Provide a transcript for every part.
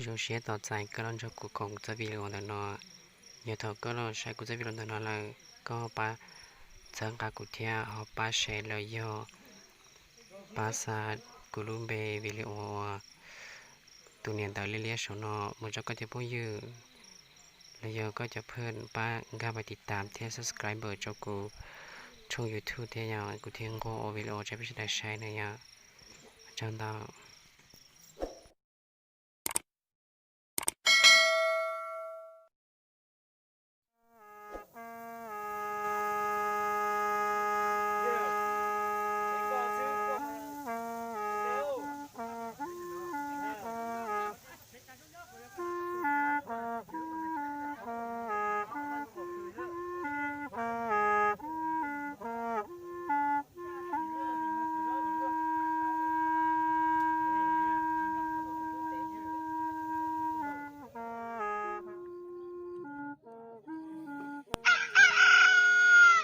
Zoo siab tos txais koj los nrog kuv koom kuv txoj video ntawm no. Yog thaum koj los saib kuv txoj video ntawm no lawm, koj pab txhawb nqa kuv thiab ho pab share los yog pab xa kuv lub npe video uas tus niam ntawv liab liab saum no mus rau koj cov phooj ywg los yog koj cov phooj ywg pab nkag pab tiv tam thiab subscribe rau kuv tshooj YouTube thiab yog kuv thiaj nquag ua video rau peb sawv daws saib na yom. Ua tsaug ntau.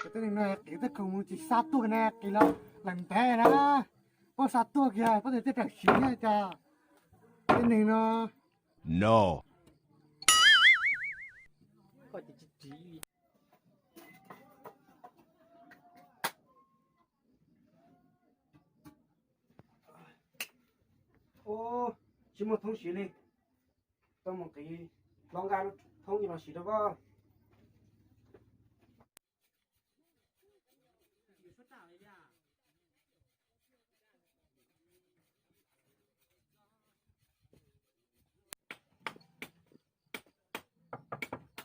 Tej neeg no qis tej khoom mus tsis xa tuaj ne, qis los lees ntev na, pab xa tuaj kiag pab tej tej plam siv na cas tej neeg no. No. Tsis muaj thoob siv li, tau mus qiv hlob Nkaj thoob ib los siv rau koj.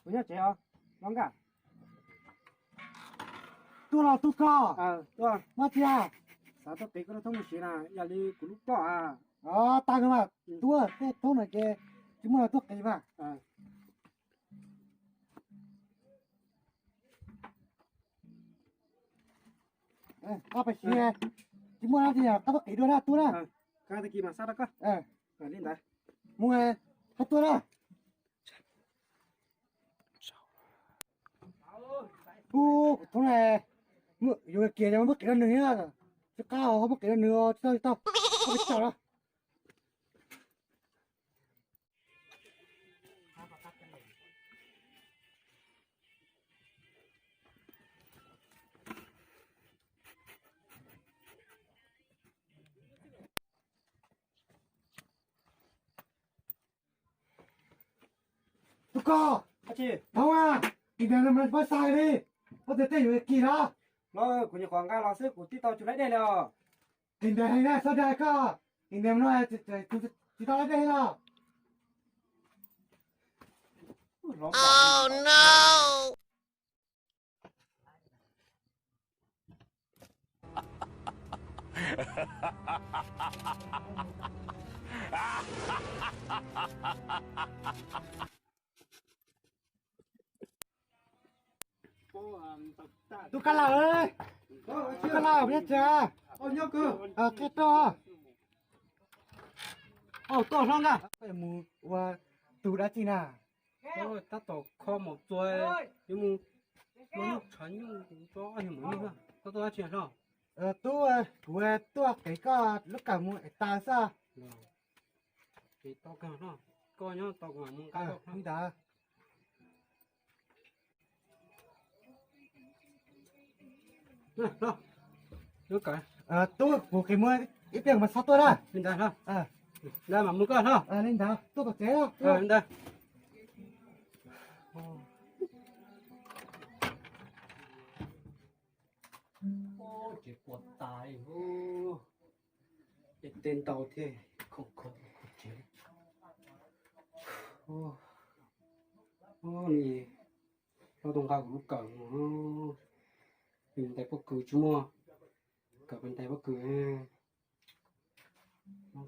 Kuv nyob tsev os, hlob Nkaj. Tuaj los tuaj koj. Tuaj. Nyob tiag. Xav tuaj qiv koj lub thoob mus siv na, yam li kuv lub ploj a. Tag kawg mas, tuaj, tej thoob no ces tsis muaj los tuaj qiv mas. Koj pais siv, tsis muaj dab tsi koj tuaj qiv dua na, tuaj na. Tag kis mas xa rau koj. Li ntawd. Mus, koj tuaj na. Ub, kuv thoob na, yuav kiag yog muab qiv rau nws, tsis qab ho muab qiv rau nws, tsis tau, tsis tau, koj pais tsaug na. Tub koj, thoob a, tis ntev no mas pab xa li, pab tias tej yuav kis na. Los kuv nyuam qhuav nqa los xwb kuv twb tau tsum laib dej li os. Tis ntev heev na, xob dag koj, tis ntev no tsis tau laib dej los. Tub Kab Laus, Tub Kab Laus, nyob tsev, qhia rau. Au, tuaj hlob Nkaj, mus ua tus dab tsi na? Tab tom kho maum txua, yuav mus ua lub tshav nyuj rau ob niag maum nyuj. Koj tuaj dab tsi hlob? Tub, kuv tuaj qiv koj lub kawm mus ev taws xwb. Koj nyob tos kuv mam mus nqa koj hlob. Li ntawd. Tub, kuv qiv muaj ib pliag mas xob tuaj na. Li ntawd hlob. Ntawd mam mus koj hlob. Li ntawd tuaj tom tsev. Li ntawd. Tsev puas tas li, tej teb ntau thiab, khoom khoom tsev. Ub, nws hlob tuaj nqa kuv lub kawm mus, ntais pob kws tsis muaj, kawm ntais pob kws. Hlob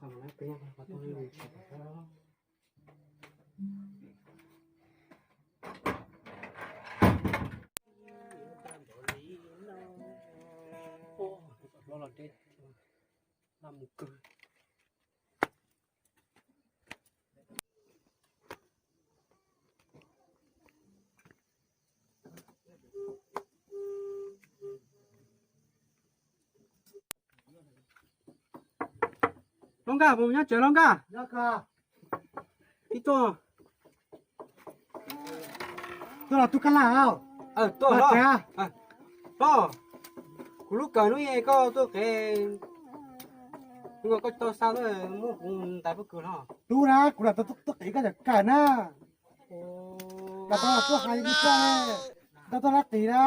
Nkaj, mus nyob tsev hlob Nkaj. Tuaj los tub Kab Laj. Tuaj los. Hlob, kuv lub kawm hnub ib koj tuaj qev, koj tau xa tuaj muab kuv ntais pob kws los. Tub na, kuv lam tuaj qev koj cov kawm na. Lam tau tuaj hais li koj, tau tuaj lab qis na.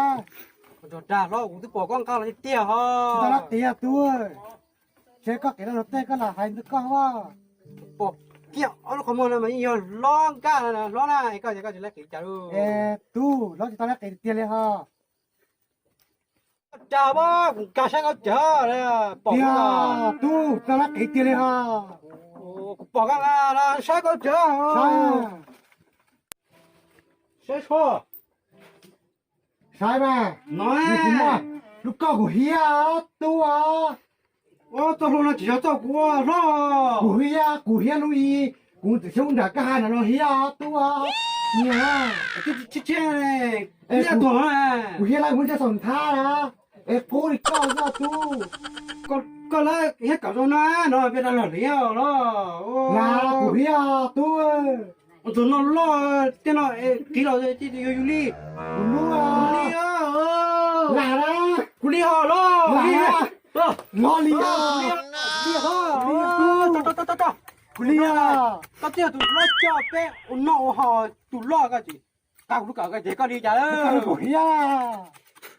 Dag hlob, kuv twb pom koj nqa los tiag tiag ho. Tau lab qis tub. Seb koj qev los tej koj lam hais ntawd koj. Pom kiag ob lub qhov muag no mas yeej yog hlob nkaj hlob na, koj ces koj tsis lab qis cas lauj. Tub, hlob tsis tau lab qis tiag li ho. Dag, kuv nkag saib koj cawv pom. Tub, tau lab qis tiag li ho. Kuv pom koj nqa los saib koj cawv. Saib, saib mas, no lub koj kuv hiab tub. Txoj hlua no tsis yog txoj kuv hlob. Kuv hiab, kuv hiab lub i, kuv txawm xyoob nram koj hais no los hiab tub. Kuv hiab lawm muab coj saum nthab na, es qub li koj xwb tub. Koj lawv hiab kam zoo na, no peb dag los hiab los. Kuv hiab tub. Tus no loj tej no, qiv los yuav yus li. Kuv lub, kuv li, lam na, kuv li ho los, lam na, los li, kuv li, kuv li, kuv li. Koj twb yog tus hlob coj peb ua noj ua haus, tus loj koj tsis nqa kuv lub kawm koj ces koj li cas? Koj hiab,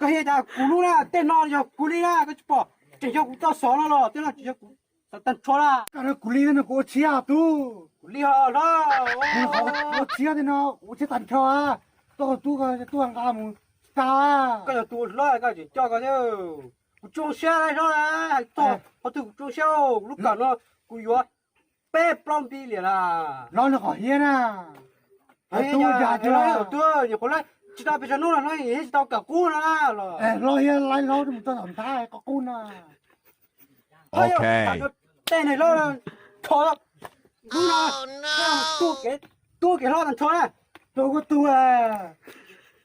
koj hiab cas kuv lub na, tej no yog kuv li na, koj tsis pom tseem yog kuv tau xov no los tej no tsis yog kuv tag nrho na. Koj kuv li no kuv ua tshiab tub. Kuv li ho hlob, ua tshiab tej no kuv ua tshiab tag nrho. Tub, tub nqa mus tag. Koj yog tus hlob koj tseem coj koj thiab. Kuv tsis zoo siab hlob, hais txog qhov twg kuv tsis zoo siab, kuv lub kawm no kuv yuav peb plaub npi liam las. Hlob no qhov hiab na. Tub, nyuam qhuav tsis tau pes tsawg hnub no hlob tsis tau kawm qub no los. Hlob hiab laib hlob mus txog tom nthab koj qub no. Tej neeg hlob nrho, lub no tuaj kev hlob tag nrho na. Tuaj kuj tuaj,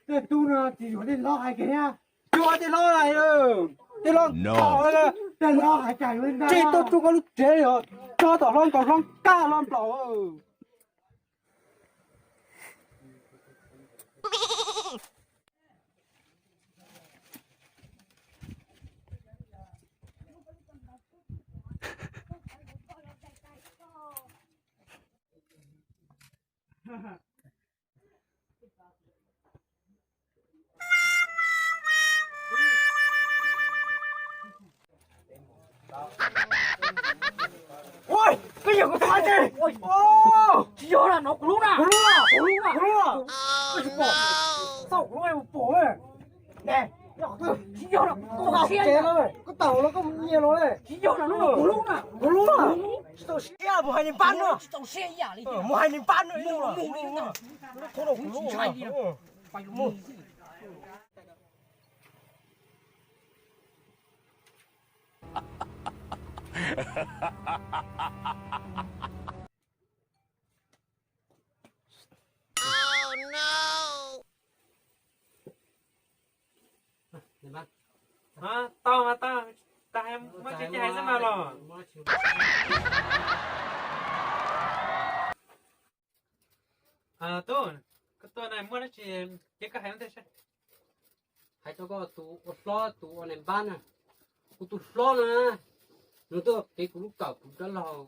tej tub no tsis yuav tej hlob hais kiag thiab. Tsuas tej hlob, tej hlob, tej hlob hais cas yuav li ntawd. Tsis tau tsuas koj lub tsev os, tsuas tom hlob nkaus hlob nkaj hlob nplaum. Ua, koj yog kuv thaib ces. Tsis yog na, no kuv lub na. Kuv lub na, kuv lub na, kuv lub na. Koj tsis pom, txhob kuv lub mus pom ne. Tsis yog na, koj tsis yog na, koj tsis yog na, koj tsis yog na, no kuv lub na. Kuv lub na. Tsis txaus siab, mus hais niag npab no. Tsis txaus siab ib yam li. Mus hais niag npab no. Mus, mus, mus, mus. Kuv tsis ntshai li. Mus. Tau mas tau, tau, muab tsis hais xwb mas los. Tub, koj tuaj na muaj dab tsi ces koj hais ua ntej seb. Hais rau koj tus ua hlob tus ua niam npab na, kuv tus hlob no na, nws tuaj qiv kuv lub kawm kuv dab laug,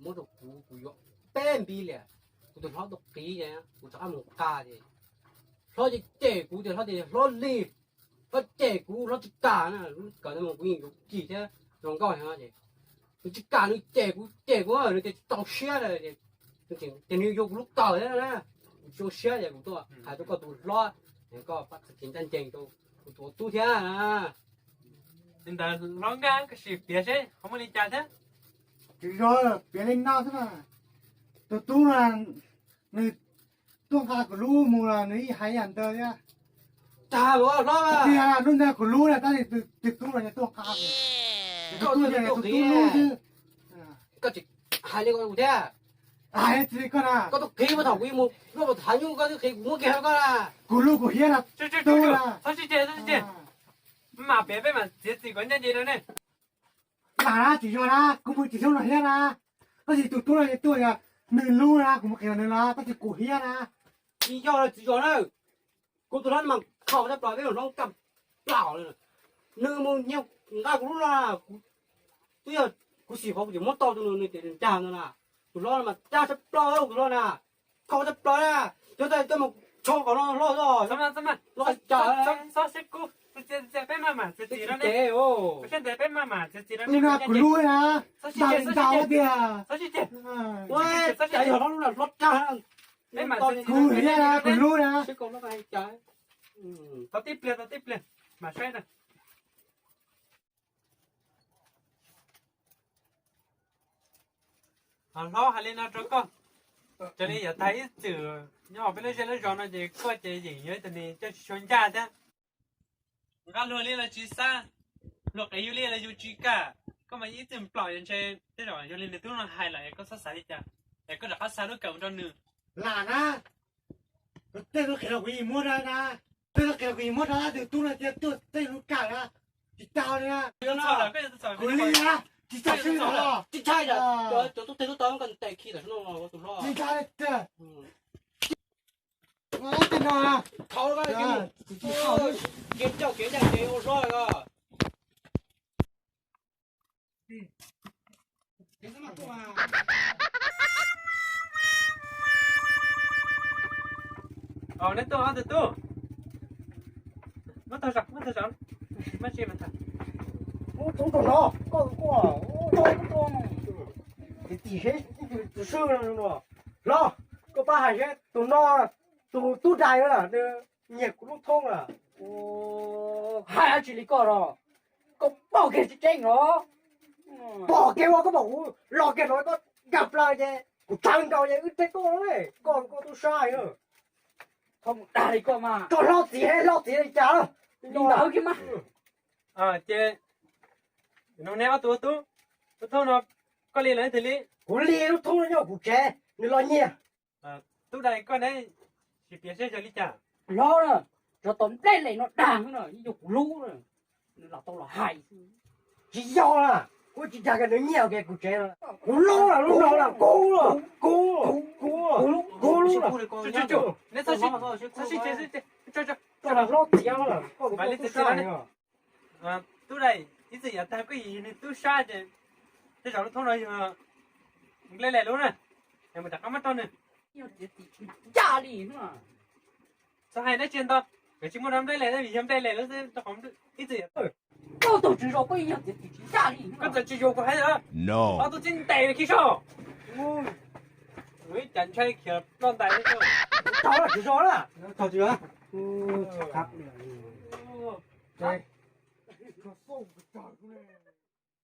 muab rau kuv, kuv yuav peb npi liam. Kuv tus hlob tuaj qiv, kuv rov qab mus nqa ces hlob cem cem kuv tias hlob tias hlob lig, hlob cem kuv hlob tsis kam na, lub kawm ntawd mas kuv yeej yuav kis thiab zoo nkauj heev no ces nws tsis kam, nws cem kuv cem kuv, nws tias tsis txaus siab lawm ces nws yuav kuv lub kawm thiab na. Kuv tsis zoo siab ces kuv tuaj hais rau koj tus hlob, koj pab qhia ncaj ncees rau kuv tus tub thiab. Li ntawd hlob nkaj koj sim piav seb ho muaj li cas thiab. Tsis yog piav li no xwb na, tus tub no nws tuaj nqa kuv lub mus los nws yeej hais yam ntawd thiab. Tag hlob, tiag lub ntawd kuv lub na, tab sis tus tub no nws tuaj nqa mus, tus tub no nws tus tub lub xwb. Koj tsis hais li ko kuv thiab. Hais tsis li koj na. Koj tuaj qiv puag thaum kuv yuav mus luaj puag thaum nyuj koj twb qiv kuv muab kiag rau koj na. Kuv lub kuv hiab na. Txhob tsis, txhob tsis, txhob tsis, mam piav peb mam txiav txim kom ncaj ncees rau nej. Lam na, tsis yog na, kuv mus tsis zoo no thiab na. Tab sis tus tub no tuaj yog Nws lub na, kuv mus qhia nws na, tab sis kuv hiab na. Tsis yog txiv zos na, kuv tus hlob mas kho tshaj plaws, peb mus hlob kaj plaws li. Nws mus nyiag nqa kuv lub no na, kuv twb yog kuv xim qhov kuv tseem muab tau tus nws, nws tias nws dag ntawd na. Tus hlob no mas dag tshaj plaws, tus hlob na, kho tshaj plaws na. Cov tais tuaj mus tsho qhov no hlob os. Txhob cas, txhob sib kub, txiav txiav peb maj mam txiav txiav no ne. Kuv siab ntev peb maj mam txiav txiav no ne. Kuv lub na, dag dag tiag. Ua cas yog hlob lub na hlob dag. Peb mam txiav txiav no ne, kuv lub na. Tau tib pliag, tau tib pliag mam saib na. Hlob hais li no rau koj, raws li yav tag ib txwm nyob hauv peb lub zej lub zos no ces koj ces yeem yog ib tug neeg coj tsis tshua ncaj thiab. Nqa luag li los tsis xav, luag qev yus li los yus tsis kam. Koj mas ib txwm nplaum yus ntshe, tej zaum yog li nws tub no hais lawm es koj txhob xav li cas, es koj rov qab xa lub kawm mus rau nws. Lam na, tej lub qhia los kuv yeej muab rau na, tej lub qhia los kuv yeej muab rau tus tub no tias tuaj tej lub kawm na, tsis tau li na. Kuv li na, tsis tau li na. Tsis tau li, cov tub tej tub tau koj tes khi tam sim no tus hlob. Tsis tau li. Tej no, kev ncauj kev ncaj kev ua hlob os. Neb tuaj ob tug tub, muab tag zog, muab tag zog, muab tsis mas tag. Ub, tub tus no, koj tus kuj, ub, tub tus no, tim tim seb tus swb no. Los, koj pab hais seb tus no, tus tub dais no, nws nyiag kuv lub thoob lawm. Hais dab tsi li koj no, koj pom kiag tseeb tseeb no. Pom kiag ua koj pom kuv los kiag no koj nkag plaws ces kuv tsawv nkaus ces wb teb tuaj, koj koj tub sab na. Txhob mus dag li koj mas. Koj hlob txiv hlob txiv li cas li ntawd kiag mas. Ces no neb ob tug tub, lub thoob no koj li los twg li? Kuv li, lub thoob no nyob kuv tsev, nws los nyiag. Tub dais koj ne, sim piav seb yog li cas. Hlob na, tsov tom nplej lem no dag na, yog kuv lub na, nws los tau los hais. Tsis yog na, kuv tsis dag, nws nyiag kiag kuv tsev. Kuv lub na, lub no na, kuv, kuv, kuv, kuv lub na. Neb txhob sib, txhob sib, hlob txiv, koj li txiv txiv no. Tub dais, ib txwm yav tag koj yim yog nws tub sab ces tej zaum lub thoob no yog nplej lem lub na, es mus rov qab muab rau nws. Ncaj li, txhob hais dab tsi ntau, koj tsis muaj rau nplej lem, yog nplej lem lub xwb rau qhov ib txwm yav tag. Koj tus tswv zos koj yog tias tim tsis ncaj li, koj txawm tsis yuav kuv hais os. Ob tug txib ntes khi soj. Ib cas ntshai khiav ploj ntais li. Tau tswv zos na.